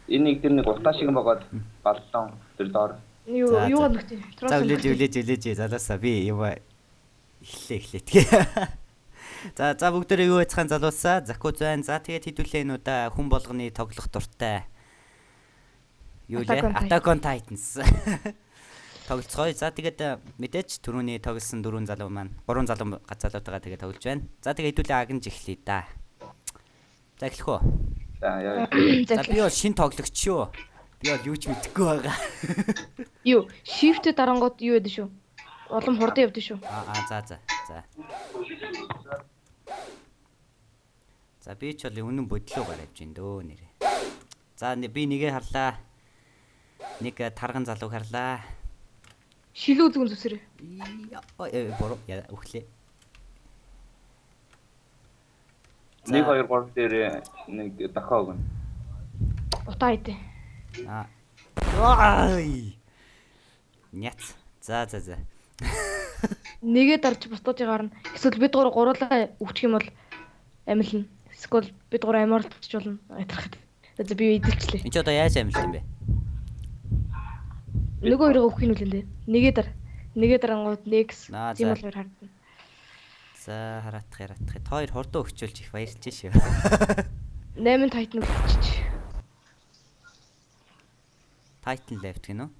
Энэ нэг тэр нэг утаа шиг богоод баллон тэр доор. Юу За, юугаар за. нөхдөг? За үлээж үлээж үлээж залуусаа би юм эхлээ эхлээ тэгээ. За за бүгдээрээ юу яцхан залуусаа Закуз байна. За тэгээд хэдүүлээ энэ удаа хүн болгоны тоглох дуртай юу лээ? Attack on Attack on Titans. Тоглолцгоё. За тэгээд мэдээж түрүүний тоглосон дөрвөн залуу маань гурван залуу залуутайгаа тэгээд тоглож байна. За тэгээд хэдүүлээ агнж эхлэе да. За эхлэх үү? За яа. За би бол шин тоглогч шүү. Би бол юу ч мэдэхгүй байгаа. Юу, shift дарангууд юу яд шүү. Улам хурдан явд шүү. Аа за за за. За би ч бол үнэн бодлоо гараа явж ин дөө нэрээ. За би нэгээ харлаа. Нэг тарган залууг харлаа. Шилүү зүгэн зүсэрээ. Ой буруу яа өглөө. 1 2 3 дээр нэг дохоо өгнө. Утаа идэ. Аа. Ай. Няц. За за за. Нэгээ дарж бусдаж гарна. Эсвэл бид гур гурлаа өвчих юм бол амилна. Эсвэл бид гур амиарлчих болно. Айтрахад. За би эдэлчлээ. Энд чи одоо яаж амилт юм бэ? Нөгөө хоёроо өгөх юм үлэн дээ. Нэгээ дар. Нэгээ дарангууд next Аа, тийм за. бол хоёр харагдана. За хараатах хараатах. Та хоёр хурдан өгчүүлж их баярлж шүү. 8 Titan үлдчих. Titan left гэнэ үү?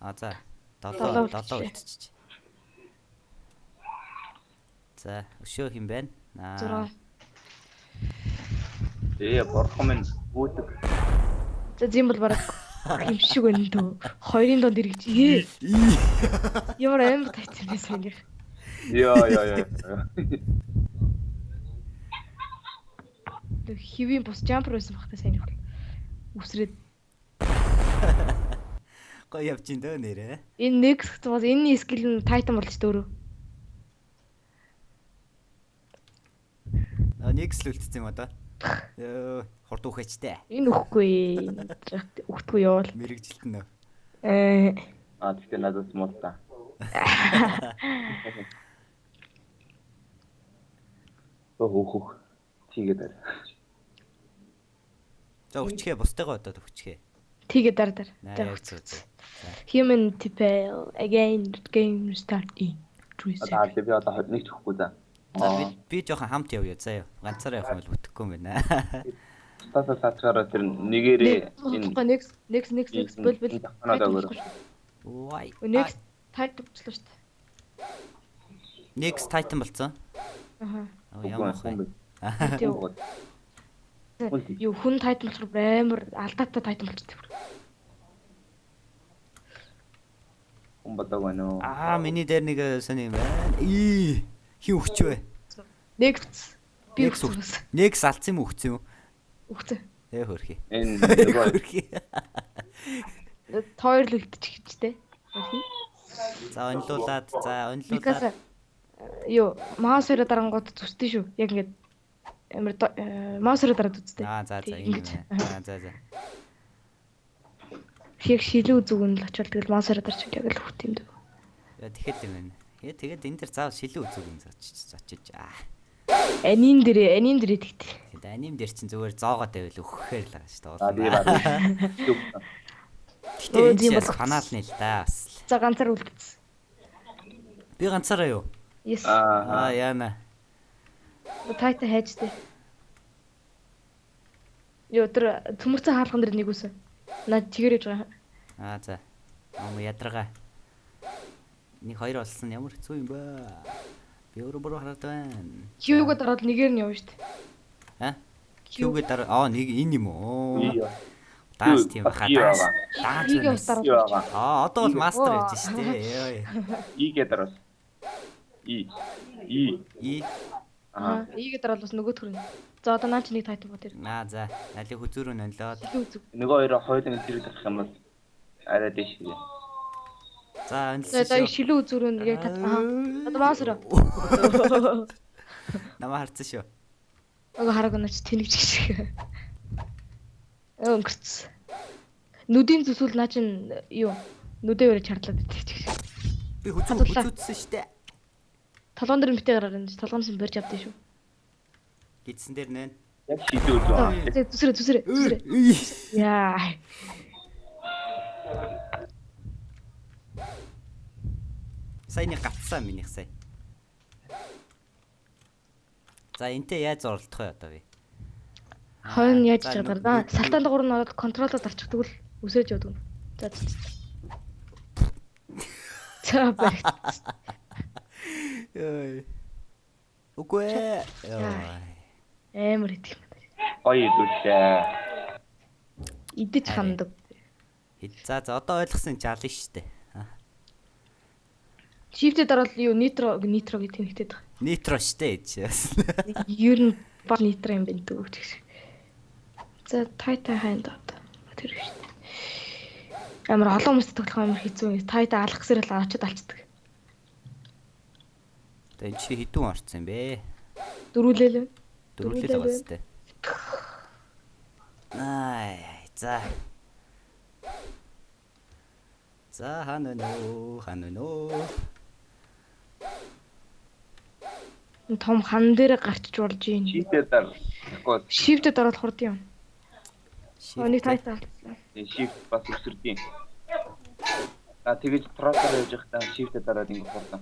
А за. 7 Долоо 7 үлдчихлээ. үлдчихэж. За, өшөө хин байна? Аа. 6. Ээ бурхан минь үүдэг. За зим бол бараг юм шиг байна дөө. Хоёрын донд эргэж. Ээ. Ямар амар Titan байсан юм. Йоо ёо ёо. Тэг хэвийн бус jumper байсан бахтай сайн их. Үсрээд Гоё явж ин дөө нэрээ. энэ next бас энэ skill нь Titan болж дөрөв. Аа, нэг л үлдсэн юм одоо. Йоо, хурд үхэчтэй. Энэ үхгүй. Үхдэггүй явал. Мэрэгжилт нөө. Э А тэгтээ надад муу та. Өөх өөх. Тийгээд байна. За өчхээ бусдыгаа одоо өчхээ. тийгээ дар дар. Наа За, яг зүг зүг. Human Tipel again game start in 3 Одоо seconds. би одоо нэг ч өгөхгүй за. За би би жоохон хамт явъя заяа. Ганцаараа явах юм бол бүтэхгүй юм байна. Тасаа цаачаараа тэр нэгээрээ энэ Next next next next бөл бөл. Энэ давхнаад өгөөрэй. Вай. Next Titan болчихлоо шүү дээ. Next Titan болцсон. Аха. Оо ямар хай. Тийм. Юу хүн Titan болохоор амар алдаатай Titan болчихсон. Хүн бодог байна уу? Аа миний дээр нэг сони юм байна. Ий хин өгчвэ. Next би Next өгсөн. Next алдсан юм уу өгсөн юм уу? Өгсөн. Ээ хөрхи. Энэ нөгөө Хөрхи. Тойр л үлдчих гэж тэ. За онилуулад за онилуулад Микаса юу маусераа дарангууд зүсдэн шүү. Яг ингээд амар маусераа дараад үзтээ. Аа за за Ингэж. ингэ. Аа за за. Яг шилүү зүг нь л очвол тэгэл маусераа дарч яг л хөт юм дөө. Яа тэгэхэд юм байна. Яа тэгээд энэ дэр заавал шилүү үзүүг юм зочиж зочиж аа. Анин дээрээ анин дээрээ тэгтээ. Тэгээд аним дээр чинь зүгээр зоогоод байвал өгөхээр л байгаа шүү Аа би дээ. баг. Гэтэ энэ Тийм чинь бол- фанаалны л да бас. л. За ганцаар үлдсэн. Би ганцаараа юу? Yes. Аа Аа яана. Тайта хайжтэй. Йоо тэр төмөрцөн хаалган дээр нэг үсэн. Наад чигээр явж байгаа. Аа за. Ам ядаргаа. Нэг хоёр болсон ямар хэцүү юм бэ? Би өөрөө буруу хараад байна. Q-гээ дараад нэгээр нь явна шүү дээ. Аа? Q-гээ дараа аа нэг энэ юм уу? Ий. Данс тийм баха И данс. байгаа. Данс. И-гээ юм. бас дараад. И байгаа. Аа одоо бол мастер явж шүү дээ. Йой. И-гээ дараас. И. И. И Аа. И-гээ дараад бас нөгөөх нь. За одоо наа чи нэг тайтан бот ир. аа за. Али хүзүүрөө нөлөөд. Шилүү зүг. Нөгөө хоёроо хоёулын зэрэг дарах юм бол арай дэш ширээ. За За онлсон одоо шүү. шилүү зүрөө нь яг тат. Аа. Одоо маусероо. Намаа харсан шүү. Ага хараг наач тэнэгч шиг. Өнгөрцөн. Нүдийн зүсүүл наа чин юу? Нүдээ өрөө чарлаад идэх чиг. Би хүзүү Хадгалаа. хүзүүтсэн шүү дээ. Толгоон дээр мэтэ гараар энэ толгоноос нь барьж авдээ шүү. Гидсэн дээр нэ. Яг шидүү зөө. За зүсрэ зүсрэ зүсрэ. Яа. Сая нэг гацсан минийх сая. За энтэй яаж оролдох вэ одоо би? Хойно яаж За, чадвар да. Салтаанд гурав нь ороод контролоо дарчих тэгвэл үсэж явдаг. За за. За баригдсан. Йой. Үгүй ээ. Йой. Амар идэх юм. Гоё идүүлээ. Идэж хандаг. За за одоо ойлгосон жална штэ. Shift-д дарвал юу нитро нитро гэдэг нэгтэд байгаа. Нитро штэ гэж. Ер нь баг нитро юм байна дөө гэж. За тай тай хайнд одоо. Тэр биш. Амар олон хүмүүстэй тоглох амар хэцүү. Тай тай алах гэсээр л очиод алчдаг. Одоо энэ чи хэдэн орцсон юм бэ? Дөрүүлээл. Дөрвөлээ л байгаа штэ. Аа за. За хаана вэ нөө? Хаана вэ нөө? Том хан дээр гарчж болж юм. Шийдээ дар. Тэгэхгүй Shift-д дарвал хурд юм. Нэг тай тай алдсан. shift бас өсөрдөг. А тэгэж трактор явж байхдаа shift-д дараад ингэ хурдан.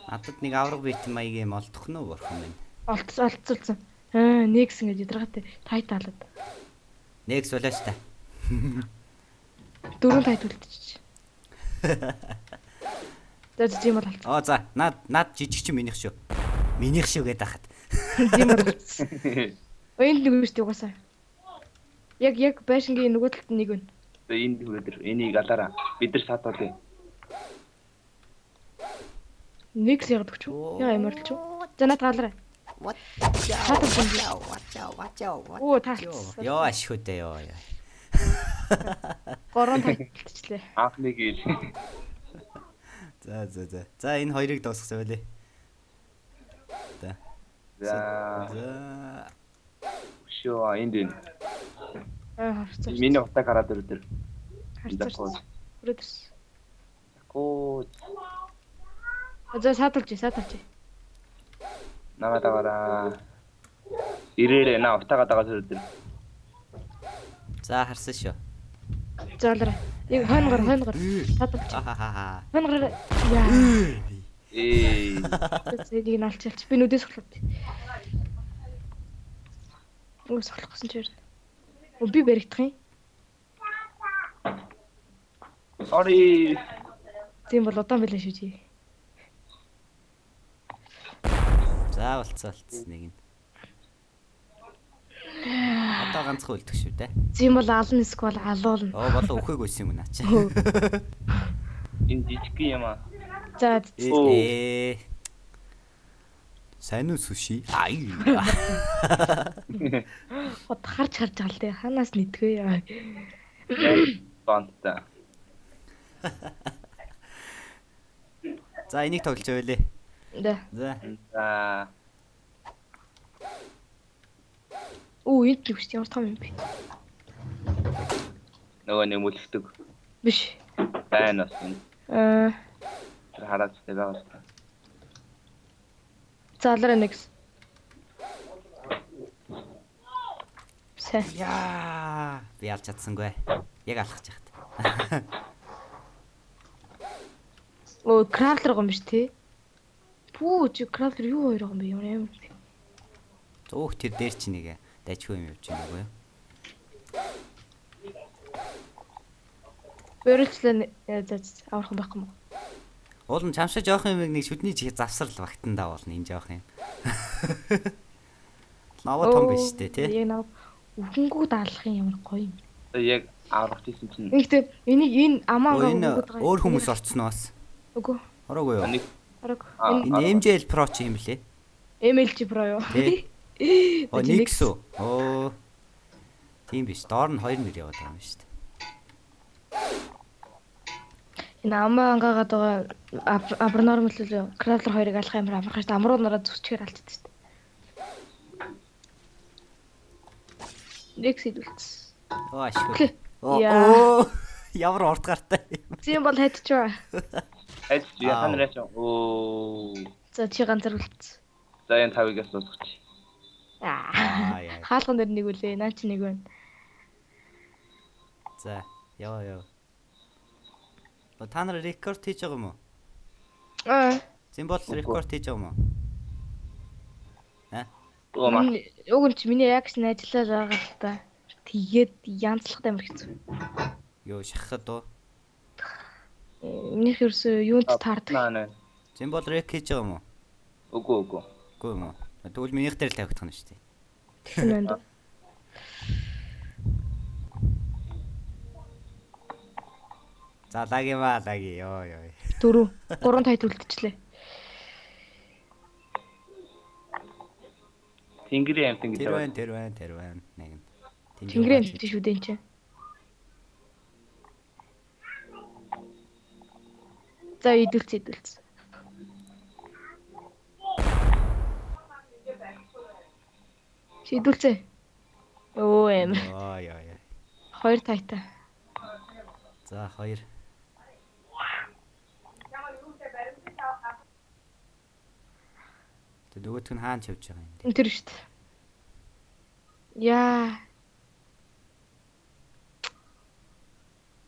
Надад нэг авраг бит маяг юм олдох нь уу бурхан минь. Олдсон олдсон. Аа нэгсэн гэж ядаргатай тай таалаад. Нэгс болоо штэ. Дөрөв тай үлдчихэж. За тийм бол алдсан. Оо за над над жижиг чинь минийх шүү. Минийх шүү гэдэг хахад. Тийм бол алдсан. Энд нэг шүү дээ угаасаа. Яг яг байшингийн нөгөө талд нэг байна. За энэ өдөр энийг алаараа. Бид нар сад болъё. Нэг л яадаг ч үү? Яа ямар л ч үү? За над галаарай. What? Таатал Watch out, watch out, watch. Оо таалцсан. Йоо ашгүй дээ ёо. ёо. Гурван таалцчлээ. Анх нэг ил. За за за. За энэ хоёрыг дуусгасан байлээ. За. За За. өшөө энд энэ. Аа харцсан. Миний утааг хараад өрөдөр. Харцсан. Өрөөд ирсэн. Гоо За сааталж сааталж. намайг дагаараа. Ирээрээ на утаагаа дагаад өрөдөр. За харсан шүү. За алаарай. Яг хойно гар хойно гар. Сааталж. Ахахаха. Хойно гар. Яа. Ээ. Нэг нь алч алч. Би нүдээс сохлоо. Үгүй сохлох гэсэн чинь. Өө би баригдах юм. Sorry. Тийм бол удаан байлаа шүү чи. За болцсон болцсон нэг нь. Одоо ганцхан үлдэх шүү дээ. Тийм бол ална эсвэл алуулна. Оо болоо үхээгүй байсан юм наа чи. Энэ жижиг юм аа. За Ээ. Сайн уу суши? Ай. хот харж харж байгаа л дээ. Ханаас нэгтгэе яа. Бонттой. За энийг тоглож байлээ. Да. За. За Оо энд нэг шүү ямар том юм бэ? нөгөө нэг мөлхдөг. Биш. Байна бас энэ. Аа Тэр хараад тэ байгаа шүү. за алаарай нэгс. Сайн. Яа, би алж чадсангүй. Яг алхаж яхад. Оо крафтер гом биш тий. Пүү чи крафтер юу хоёр гом бэ? Ямар амар. Зөөх тэр дээр чи нэг дайчгүй юм явж байна үгүй юу? Бөрөлчлээ за за аврах юм байхгүй юм. Уул нь чамшаа жоох юм нэг шүдний чих завсрал багтандаа болно энэ жоох юм. Наваа том биш үү тий? Яг наваа үхэнгүү даалгах юм ямар гоё юм. За яг аврах гэсэн чинь Ингэхдээ энийг энэ амаа Өө, Энэ өнгөд байгаа. өөр хүмүүс орцсон уу бас? Үгүй. Ороогүй юу? нэг Орог. Аа. Энэ Энэ MJL Pro чи юм блэ? MLG Pro юу? Тий. Оо Чи Nix үү? Оо. Тийм биш. Доор нь хоёр нэр яваад байгаа юм шүү дээ. Энэ амаа ангаагаад байгаа абнормал л крафтер хоёрыг алах амар амархан шүү дээ. Амруу нараа зүсчгээр алчдаг шүү дээ. Nix идүүлсэн. Оо ашгүй. Оо Яа. оо. Ямар урт гартай юм. Тийм бол хайдчаа. хайж Аа. яхан нэрч оо. За чи ганцаар үлдсэн. За энэ тавыг бас дуусгачих. Аа яа. Хаалган дээр нэг үлээ. Наа чи нэг байна. За, яа яа. Та нар рекорд хийж байгаа юм уу? Аа. Зинбол рекорд хийж байгаа юм уу? Аа? Уг нь чи миний реакшн ажиллаад байгаа л та. Тэгээд янзлахад амар хэцүү. Юу шахахад уу? Минийх ерөөсөө юунд таардаг. Наа. Зинбол рек хийж байгаа юм уу? Үгүй үгүй. Үгүй юм уу? Тэгвэл минийх дээр л тавигдах нь шүү дээ. Тэгсэн байна даа. За лаги маа лаги ёо ёо. 4 3 тайт үлдчихлээ. Тэнгэрийн амтан гэж Тэр байгаа. байна, тэр байна, тэр байна. Нэг нь. Тэнгэрийн амт шүү дээ энэ чинь. За идэлц идэлц. Чи идэлцээ. Өө амар. Ёо ёо ёо. Хоёр тайтай. За хоёр. Тэг нөгөөх нь хаана чивж байгаа юм бэ? Тэр шүү дээ. Яа.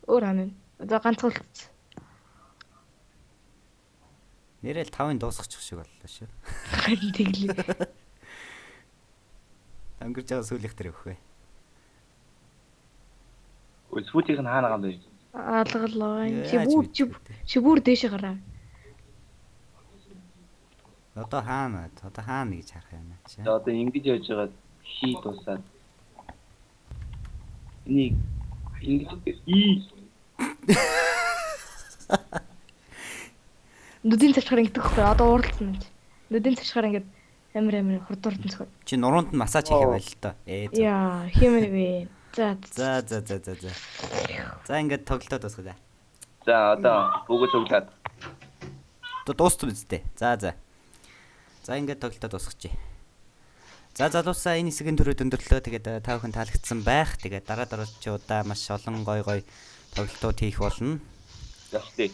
Өөр хана. За ганцхан үлдсэн. Нэрэл 5-ын дуусгачих шиг боллоо шүү. Харин тэглээ. Өнгөрч байгаа сүүлийнх дээр өгөх вэ. Үгүй сүүлийнх нь хаана байгаа юм бэ? Алгалаа. Чи Яаж бүр чи мэдэх вэ? чи бүр дээшээ гараа. Одоо хаана? Одоо хаана гэж харах юм аа чи. За одоо ингэж явж байгаа хий дуусаад. Энийг ингэж и Нүдийн цавчгаар ингэдэг хөхгүй. Одоо ууралцсан юм чи. Нүдийн цавчгаар ингээд амар амар хурд хурдан цохиод. Чи нуруунд нь массаж хийх байл л доо. Ээ зөв. Яа, хэмээр вэ. За За за за за за. За ингээд тоглолтоо дуусгая. За одоо бүгд цуглаад. Одоо дуустсан биз дээ. За за. За ингээд тоглолтоо дуусгачих. За залуусаа энэ хэсгийн түрүүд өндөрлөө. Тэгээд та бүхэн таалагдсан байх. Тэгээд дараа дараачуудаа маш олон гой гой тоглолтууд хийх болно. Завчдээ.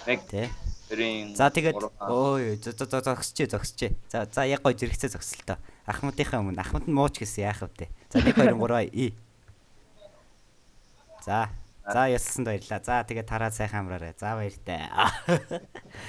Нэг Тэ. хоёрын За тэгээд гурван. өө зо зо зогсчээ зогсчээ. За за яг гой зэрэгцээ зогсолтоо. Ахмадынхаа өмнө Ахмад нь мууч гэсэн яах вэ? За 1 2 3 и. За за ясалсанд баярлаа. За тэгээд тараа сайхан амраарай. За баяртай.